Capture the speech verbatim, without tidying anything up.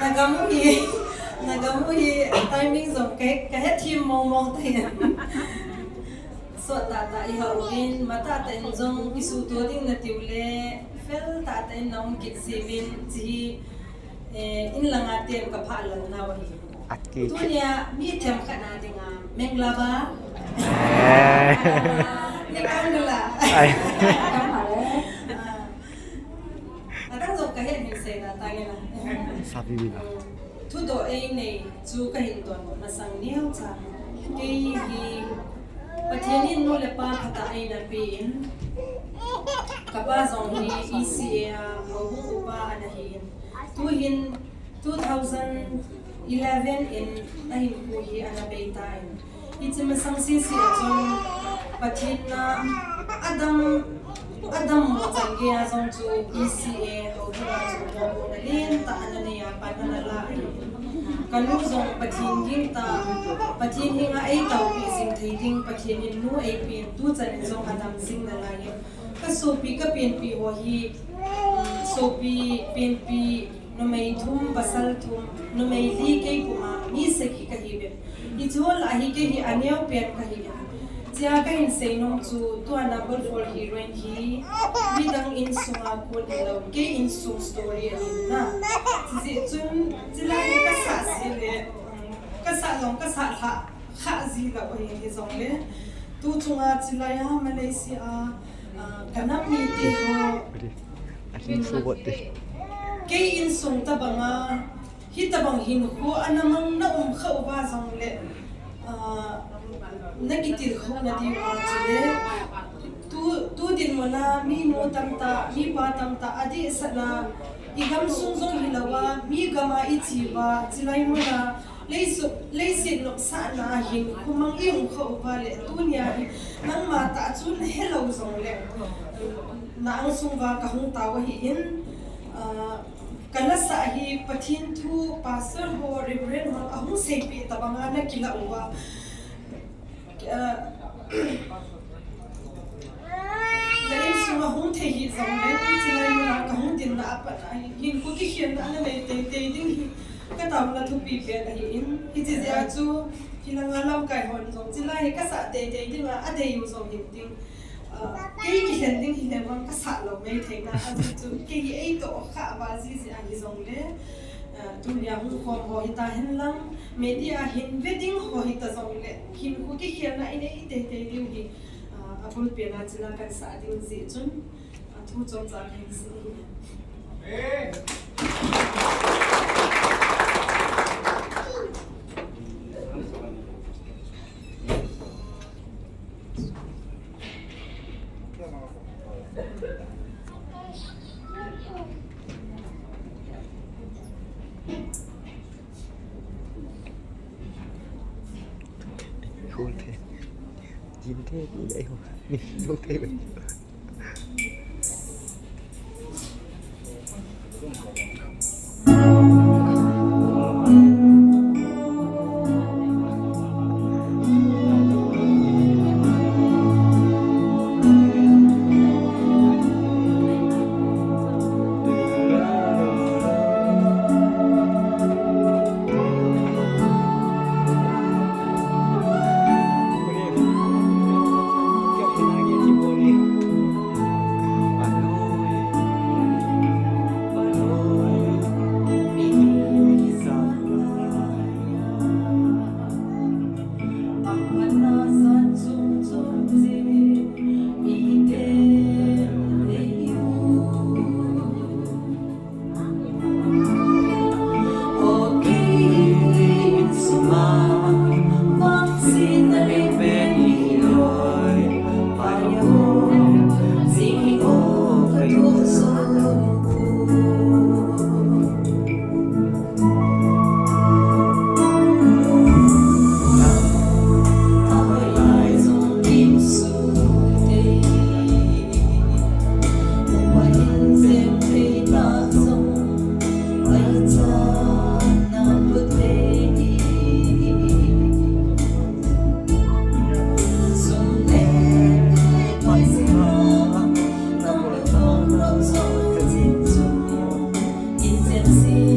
Nagam u hi, nagam u hi, timing jong ka, ka hethem mong mong tai. Sot tah tah i ha uvin, matah tah in jong i suhto ding na tiu le, fel tah tah in na um kit jiuvin, chi hi, eh, in langa ten ka phah lal nau ahi. Ati. Tunia mi themkhat na dinga, Menglaba. Eh. Ni kang la. Ai. Ah. Adang jong ka het hin seina ta nge na. Sabi bila. Thudoh ei nei chu ka hin don masang neo cha. Kei hi Pathen in nu le pa phatah eina pein. Ka pa jong hi E C A a houbung upa ana hin. Tuhin two thousand eleven in a hinkho hi ana bei tan. Hiche masang sese a chun Pathen na adam, adam mo chan geiya jong chu E C A houbung a chu mopohna lentah ana nei a pan ana la ahi. Ka nu jong Pathen ging tah, Pathen henga ei taopi jing thei ding, Pathen in nu ei pen, tuchan in jong adam jing nalai in. Ka sopi ka penpi ho hi, um, sopi penpi, numei thum, pasal thum, numei li kei puma, mi sagi ka hi bep. Hiche ho lah a hi kei hi aneo pen ka hi a. Chea ka hin seinom chu tua number four heroine hi midang insunga kon hilou, kei insung story ahi na. Chujeh chun chilai ka sah ji le, um, ka sah jong ka sah lha kha ji lou ahi hijongle. Tu chunga chilai a Malaysia a Ah, ka nam mite ho. Kei insung tabanga, hitabang hinkho ana mang na um kha uva jongle, ah, na kitilkhou na diuva chule. Tu, tu dinmun a mi nu tamtah, mi pa tamtah, adehset a, i gamsung jong hilouva, mi gam a i che uva, chilai mun a, Leisu-, leiset nopsahna a hinkho mang i um kha uva le, tunia hi nangma tah chu na helou jongle, na angsung uva ka hung tao ahin, ah, ka nasah hi Pathen thu, Pastor ho, Reverend ho ahung seipeh tabanga na kilah uva. Ah, Na insung a hung thei hih jongle, chilai mun a ka hung dinna a pat a, hinkho kikhelna ana nei teitei ding hi ka taona thupi pen ahin, hiche jeh a chu, hilanga lamkai hon jong, chilai hi ka sah teitei ding a, adei u jong hin ding. Ah, kei kikhen ding hile vang ka sah lou mei thei na, ajeh chu, kei hi ei toh kha va jiji ahi jongle, ah, tunia hung khom ho hita hen lang, media hin ve ding ho hita jongle, hinkho kikhelna i nei teitei ding hi, Ah, abul pen a chila kan sah ding jeh chun, ah, thu chomcha kahin sei. si